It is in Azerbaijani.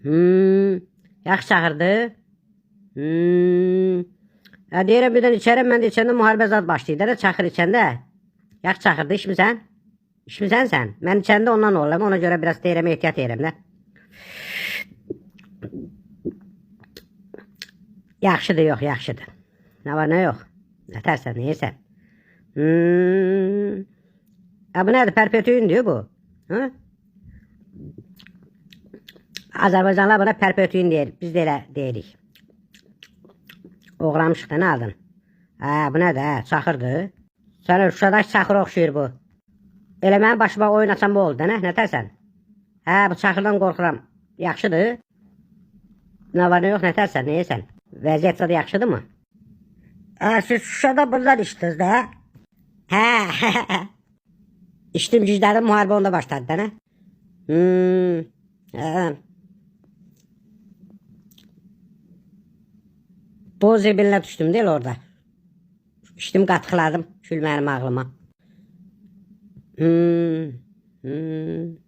Yaxşı çaxırdı. Hmm. Hə, deyirəm birdən içərəm, mən də içəndə müharibə zad başlayır da, çaxır içəndə. Yaxşı çaxırdı, içmisən? İçmisən sən? Mən içəndə ondan olam, ona görə biraz deyirəm, ehtiyat edirəm də. Yaxşıdır, yox, yaxşıdır. Nə var, nə yox? Nətərsən, neyəsən? Hmm. Ha, bu nədir? Perpetüyündür bu. Hı? Azərbaycanlılar buna perpetüyün deyir. Biz də elə deyirik. Oğramışıq da, nə aldın? Hə, bu nədir? Hə, çaxırdır. Sənə Şuşadakı çaxıra oxşuyur bu. Elə mənim başıma oyun açan bu oldu, nə? Nətərsən? Hə, bu çaxırdan qorxuram. Yaxşıdır. Nə var, nə yox, nətərsən, neyəsən? Vəziyyət zadı yaxşıdırmı? Hə, siz Şuşada bundan içdiniz də? Hə. İçdim, gizlədim, müharibə onda başladı da, nə? Hmm. Hə. Boz zibilinə düşdüm deyil orada. İçdim, qatıqladım, kül mənim ağlıma. Hmm. Hmm.